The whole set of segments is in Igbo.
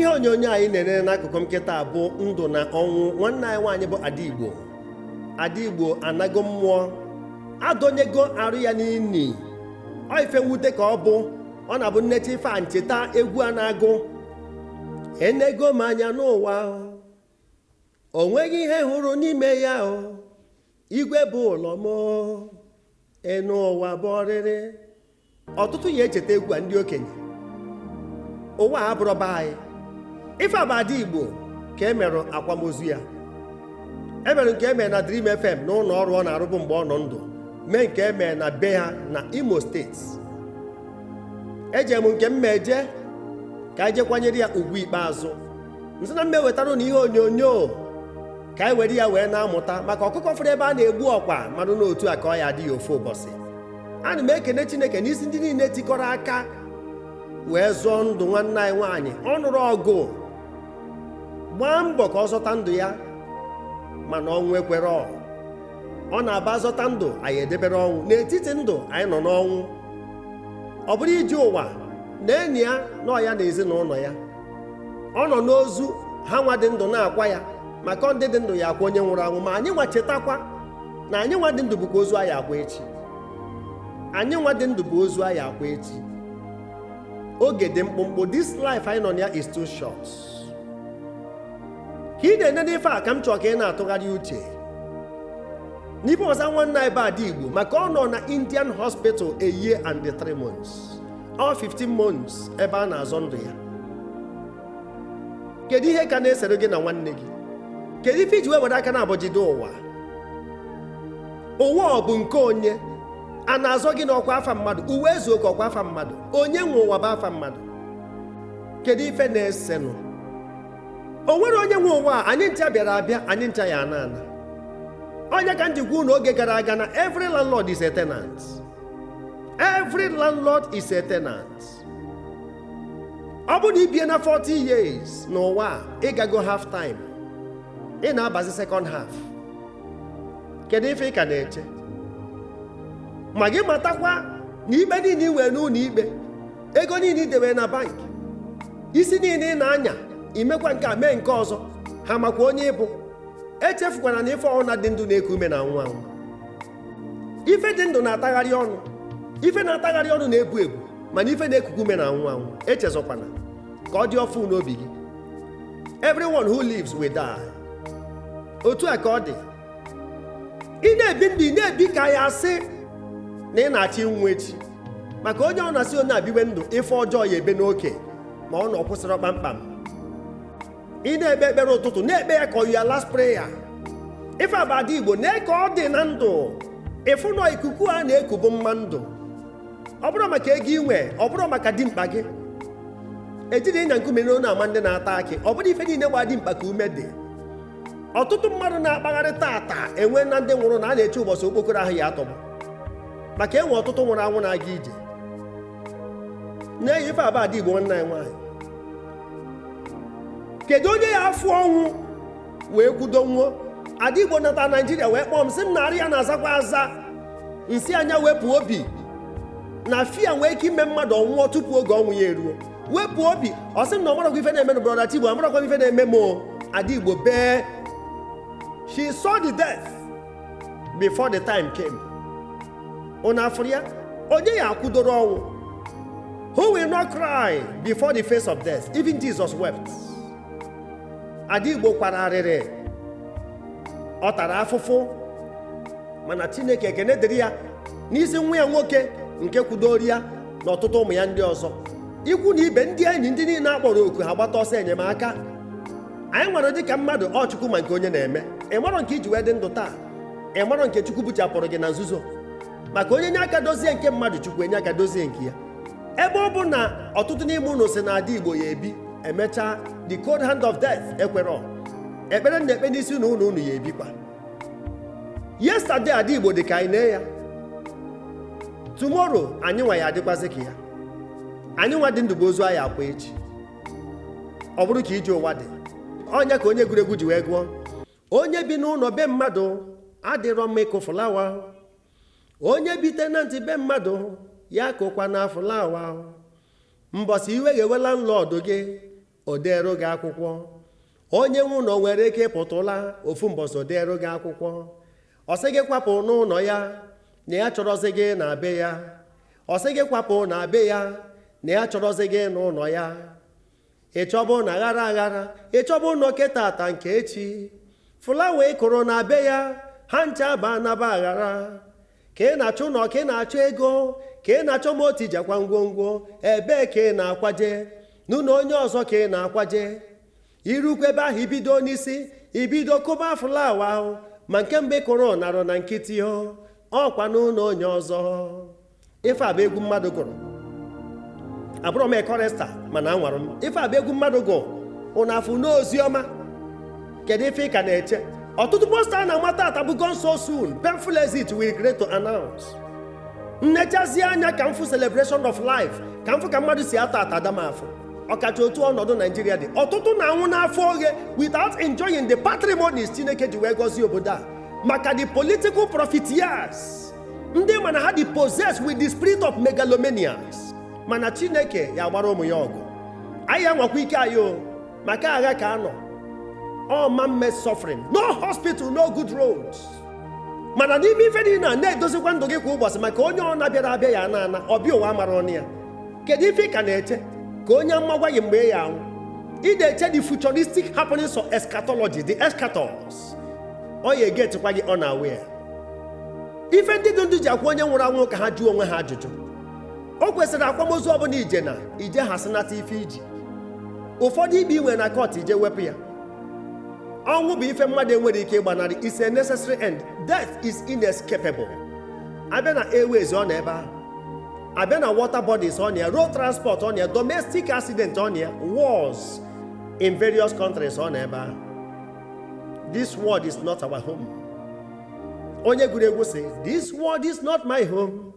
Ihe onyonyo anyị na-enene n'akụkụ m kịta bụ ndụ na ọnwụ nwanne anyị nwaanyị bụ Ada Igbo. Ada Igbo anago mmụọ, adọnyego arụ ya n'ini. Ọ ife mwute ka ọ bụ. Ọ na-abụ m necha ife a, m cheta egwu a na-agụ, "Enego m anya n'ụwa, o nweghị ihe hụrụ n'ime ya. O igwe bụ ụlọ m, enu ụwa bụ ọrịrị." Ọtụtụ ya echeta egwu a, ndị okenye. Ụwa a abụrọ be anyị. Ife a bụ Ada Igbo ka e merụ akwamozu ya. Emere nke emere na Dream FM, n'ụlọ ọrụ ọ na-arụbụ mgbe ọ nọ ndụ, mee nke emere na be ha na Imo Steeti. Eje m nke m ma eje ka anyị jekwanyere ya ugwu ikpeazụ. Nsị na m ewetara na ihe onyonyo ka anyị were ya wee na-amụta, maka ọkụkọ fụrụ ebe a na-egbu ọkwa marụ n'otu a ka ọ ya adị ya ofu ụbọchị. Ana m ekene Chineke n'isi ndị niile tikọrọ aka wee zụọ ndụ nwanne anyị nwaanyị. Ọ nụrụ ọgụ, gbaa mbọ ka ọ zọta ndụ ya, mana ọnwụ ekwere. Ọ na-aba zọta ndụ, anyị edebere ọnwụ n'etiti ndụ anyị nọ n'ọnwụ. Ọ bụrụ iji ụwa na enyi ya nọ ya na ezinụlọ ya, ọ nọ n'ozu ha nwa dị ndụ na-akwa ya, maka ndị dị ndụ ya akwa onye nwụrụ anwụ. Ma anyị nwa chetakwa na anyị nwa dị ndụ bụkwa ozu anyị akwa echi. Anyị nwa dị ndụ bụ ozu anyị akwa echi. Oge dị mkpụmkpụ. This life anyị nọ na ya is too short. Ka ị na-ene n'ife a, ka m chọọ ka ị na-atụgharị uche n'ife ọzọ nwanne anyị bụ Ada Igbo, maka ọ nọ na Indian hospital a year and 3 months or 15 months ebe a na-azọ ndụ ya. Kedu ihe ka na-esere gị na nwanne gị? Kedu ife iji wee were aka na abọjide ụwa? Ụwa ọ bụ nke onye a na-azọ gị n'ọkwa afa mmadụ? Uwe ezu oke ọkwa afa mmadụ? Onye nwe ụwa bụ afa mmadụ. Kedu ife na-esenụ? O nwere onye nwe ụwa a. Anyị ncha bịara abịa, anyị ncha ya ana ana. Onye ka m ji gwa unu oge gara aga na every landlord is a tenant. Every landlord is a tenant. Ọ bụrụ na ị bie na 40 years n'ụwa a, ịgago half time, ị na-abazi second half. Kedu ife ị ka na-eche? Ma gị matakwa na ikpe niile ị nwere n'ụlọ ikpe, ego niile ị debere na bank, isi niile ị na-anya, imekwa nke a, mee nke ọzọ, ha makwa onye ịbụ. Echefukwana na ife ọna dị ndụ na-eku ume na anwụ anwụ. Ife dị ndụ na-atagharị ọnụ, ife na-atagharị ọnụ na-ebu ebu, mana ife na-ekuku ume na anwụ anwụ. Echezọkwana ka ọ dị ọfụ n'obi gị. Everyone who lives will die. Otu a ka ọ dị. Ị na-ebi ndụ, ị na-ebi ka ya asị na ị na-achọ ịnwụ echi, maka onye ọ na-asị onye abiwe ndụ ife ọjọọ ya ebe n'oke ma ọ na ọ kwụsịrị kpamkpam. Ị na-ekpe ekpere ụtụtụ, na-ekpe ya ka ọ ya last prayer. Ife abada Igbo na ka ọ dị na ndụ, ịfụ nọ ikuku a na-ekubu mma ndụ. Ọ bụrụ maka ego inwe, ọ bụrụ maka dimkpa gị, ejiri ịnya nkume n'onu ama ndị na-ata akị. Ọ bụrụ ife niile gba dimkpa ka ume dị. Ọtụtụ mmadụ na-akpagharị tata enwe na ndị nwụrụ na a na-eche ụbọchị okpokoro ahụ ya atọgbọ, maka enwe ọtụtụ nwụrụ anwụ na-aga ije na-eyi. Ife abada Igbo nwanne anyị nwaanyị, kedu onye ya afụ ọnwụ wee kwudo nwuo? Ada Igbo nata Naijiria wee kpọọ m, sị m narị ya na-azakwa aza nsị anya. Wepụ obi na fear nwee ike ime mmadụ ọnwụọ tupu oge ọnwụ ya eruo. Wepụ obi. Ọ sị m na ọmarakwa ife na-eme na brother Chigbo, amarakwa ife na-eme m o. Ada Igbo bee. She saw the death before the time came. Unu afụrụ ya? Onye ya akwụdoro ọnwụ? Who will not cry before the face of death? Even Jesus wept. Ada Igbo kwara arịrị, ọ tara afụfụ, mana Chineke, ekene dịrị ya n'isi nwa ya nwoke nke kwudoro ya na ọtụtụ ụmụ ya ndị ọzọ, ikwu na ibe, ndị enyi, ndị niile akpọrọ oku, ha gbata ọsọ enyemaka. Anyị nwere dịka mmadụ ọ Chukwu ma nke onye na-eme. Ị marọ nke iji wee dị ndụ taa, ị marọ nke Chukwu buchapụrụ gị na nzuzo, maka onye nye aka dozie nke mmadụ, Chukwu enye aka dozie nke ya. Ebe ọ bụ na ọtụtụ n'ime unu si na Ada Igbo ya ebi, emechaa the cold hand of death ekwerọ. Ekpere m na-ekpe n'isi unu, unu ya ebikwa. Yesterday Ada Igbo dị ka anyị nee ya. Tomorrow anyị nwa ya adịkwazị ka ya. Anyị nwa dị ndụ bụ ozu anyị akwa echi. Ọ bụrụ ka ije ụwa dị, ọnya ka onye egwuregwu ji wee gụọ, "Onye bi n'ụlọ be mmadụ adịrọ mma ịkụ flower. Onye bi tenant be mmadụ ya kụkwa na flower. Mbọsị iwe ga-ewe landlord gị, O deere gị akwụkwọ. Onye nwe ụlọ nwere ike ịpụtụla ofu mbọsị, o deere gị akwụkwọ, ọ sị gị kwapụ n'ụlọ ya, na ya chọrọzi gị na be ya. Ọ sị gị kwapụ na be ya, na ya chọrọzi gị n'ụlọ ya. Ịchọbụ na aghara aghara, ịchọbụ ụlọ keta nke echi. Flower ị kụrụ na be ya, ha ncha ba anaba aghara. Ka ị na-achọ ụlọ, ka ị na-achọ ego, ka ị na-achọ moto ijekwa ngwongwo, ebee ka ị na-akwaje? N'ụlọ onye ọzọ ka ị na-akwaje. Irukwu ebe ahụ, ibido n'isi, ibido kụba flower ahụ, ma nke mgbe kụrụ narụ na nkịtị o, ọkwa n'ụlọ onye ọzọ. Ife a bụ egwu mmadụ gụrụ. Abụrọ m chorister, mana anwara m. Ife a bụ egwu mmadụ gụrụ. Ụnụ afụ n'ozi ọma. Kedu ife ị ka na-eche? Ọtụtụ poster a na-amata ata bụ "Gone so soon, painful exit, we regret to announce." Nnechazie anya ka m fụ celebration of life, ka m fụ ka mmadụ si ata ata dam afọ. Ọkacha otu ọnọdụ Naijiria dị, ọtụtụ na-anwụ n'afọ oghe without enjoying the patrimonies Chineke ji wee gọzie obodo a, maka the political profiteers, ndị mana ha dị possessed with the spirit of megalomanias. Mana Chineke ya gbara ụmụ ya ọgụ. Anyị anwakwa ike anyị o, maka agha ka anọ. All man made suffering, no hospital, no good roads. Mana n'ime ife niile a, na-edozikwa ndụ gị kwa ụbọchị, maka onye ọ na-abịara abịa ya ana ana ọbịa ụwa mara ọnụ ya. Kedu ife ị ka na-eche ka onye mma gwa gị mgbe ya anwụ? Ị na-eche the futuristic happenings of eschatology, the eschatos. Ọ ya egetikwa gị unaware. Ife ndị dị ndụ ji akwa onye nwụrụ anwụ ka ha jụọ onwe ha ajụjụ. O kwesịrị akwamozu ọbụla ije na ije ha sịnata ife iji. Ụfọdụ ikpe inwe na court, ije wepụ ya. Ọnwụ bụ ife mmadụ enwere ike ịgbanarị. Is a necessary end. Death is inescapable. Abịa na airways, ọ nọ ebe ahụ. Abịa na water bodies, ọ na ya. Road transport, ọ na ya. Domestic accident, ọ na ya. Wars in various countries, ọ nọ ebe ahụ. This world is not our home. Onye gụrụ egwu sị, "This world is not my home,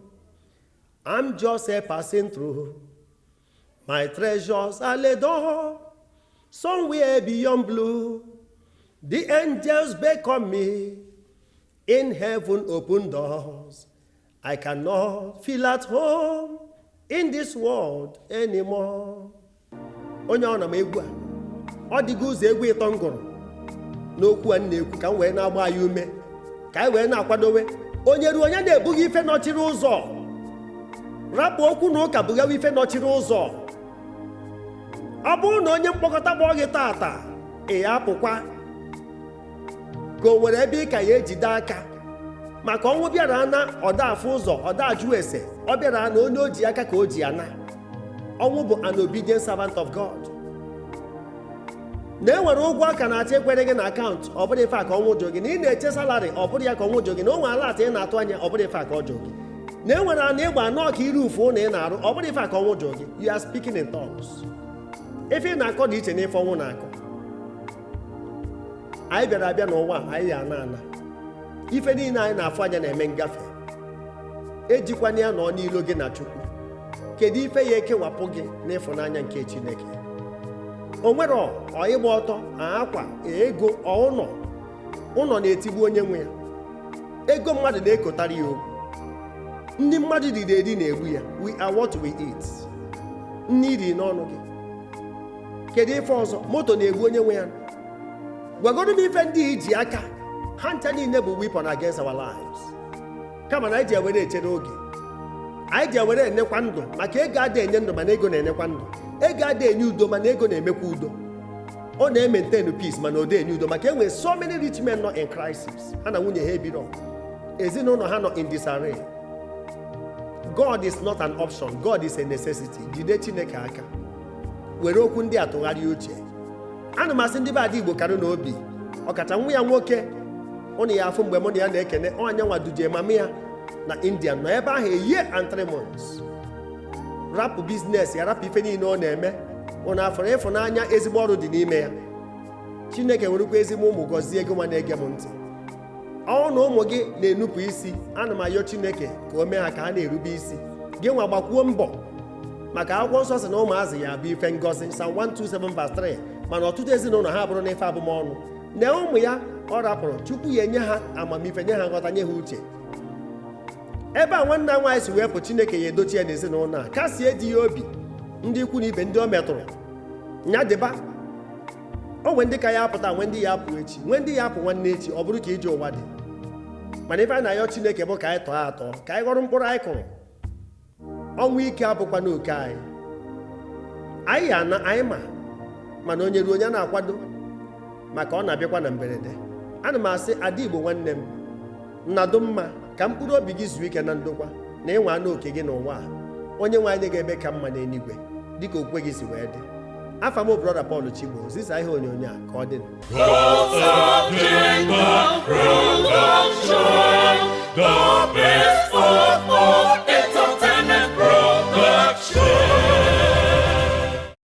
I'm just a passing through. My treasures are laid up somewhere beyond blue. The angels beckon me in heaven open doors. I cannot feel at home in this world anymore." Onye ọ na m egwu a, ọ dịgo ụzọ egwu ịtọ m gụrụ n'okwu a m na-ekwu, ka m wee na-agba anyị ume, ka anyị wee na-akwadowe. Onye ruo, onye na-ebughị ife nọchiri ụzọ, rapụ okwu na ụka, bughawa ife nọchiri ụzọ. Ọ bụrụ na onye mkpọkọta gbọọ gị tata, ị ya apụkwa ka o nwere ebe ị ka ya ejide aka, maka ọnwụ bịara na ọda afụ ụzọ, ọda ajụ ese. Ọ bịara na onye o ji aka ka o ji ana. Ọnwụ bụ an obedient servant of God. Na e nwere ụgwọ aka na-achọ ekwere gị na akaụntụ, ọ bụrụ ife a ka ọnwụ jụ gị. Na ị na-eche salary, ọ bụrụ ya ka ọnwụ jụ gị. Na o nwere alert ị na-atụ anya, ọ bụrụ ife a ka ọ jụ gị. Na e nwere ana ịgba anọ ka iri ufu ụlọ ị na-arụ, ọ bụrụ ife a ka ọnwụ jụ gị. You are speaking in tongues. Ife ị na-akọ dị iche na ife ọnwụ na-akọ. Anyị bịara abịa n'ụwa, anyị ya ana ana. Ife niile anyị na-afụ anya na-eme ngafe. Ejikwana ya nọ n'ilo gị na Chukwu. Kedu ife ya ekewapụ gị n'ịfụnanya nke Chineke? O nwere ọ ịgba ọtọ, akwa ego, ụlọ. Ụlọ na-etigbu onye nwe ya. Ego mmadụ na-ekotara ya okwu. Ndị mmadụ riri eri na-egbu ya. We are what we eat. Nne iri n'ọnụ gị. Kedu ife ọzọ? Moto na-egbu onye nwe ya. Gwagodo m ife ndị iji aka ha ncha niile bụ weapon against our lives. Kama na anyị ji ewere echere oge, anyị ji ewere enekwa ndụ, maka ego adịghị enye ndụ, mana ego na-enekwa ndụ. Ego adịghị enye udo, mana ego na-emekwa udo. Ọ na-emaintain peace, mana ọ dị enye udo, maka enwere so many rich men nọ in crisis. Ha na nwunye ha ebiro, ezinụlọ ha nọ in disarray. God is not an option. God is a necessity. Jide Chineke aka. Were okwu ndị a tụgharịa uche. Ana m asị ndị be ada Igbo karụ n'obi, ọkacha nwa ya nwoke ụnụ ya afụ mgbe mụ na ya na-ekene ọnya nwa duje mama ya na India, nọ ebe ahụ a year and 3 months, rapụ business ya, rapụ ife niile ọ na-eme. Ụnụ afọrọ ịfụnanya ezigbo ọrụ dị n'ime ya. Chineke werekwa ezigbo ụmụ gọzie gị. Nwa na-ege m ntị, ọ na ụmụ gị na-enupụ isi, ana m ayọ Chineke ka o mee ha ka ha na-erube isi. Gị nwa gbakwuo mbọ, maka akwụkwọ nsọ sị na ụmụazị ya abụ ife ngọzi, Psalm 127 verse 3. Mana ọtụtụ ezinụlọ ha bụrụ n'ife abụmọnụ na ụmụ ya ọ rapụrụ. Chukwu ya enye ha amamife, nye ha nghọta, nye ha uche. Ebe a nwanne a nwaanyị si wee pụ, Chineke ya edochi ya n'ezinụlọ a, kasie di ya obi, ndị ikwu na ibe, ndị o metụrụ. Nya dịba o nwe ndị ka ya apụta, nwe ndị ya apụ echi, nwe ndị ya apụ nwanne echi. Ọ bụrụ ka ije ụwa dị, mana ife a na-ayọ Chineke bụ ka anyị tọọ atọ, ka anyị ghọrọ mkpụrụ anyị kụrụ. Ọnwụ ike abụkwa n'oke anyị. Anyị ya na anyị ma, mana onye ruo, onye a na-akwado maka ọ na-abịakwa na mberede. Ana m asị ada Igbo nwanne m, nnadụ mma, ka mkpụrụ obi gị zuo ike na ndokwa na ịnwa anụ oke gị n'ụwa a. Onye nwe anyị ga-ebe ka mma n'eluigwe dịka okwukwe gị si wee dị. Afa m, Brother Paul Chigbo. Zisa ihe onyonyo a ka ọ dị. Gods of Jacob, Production, the best.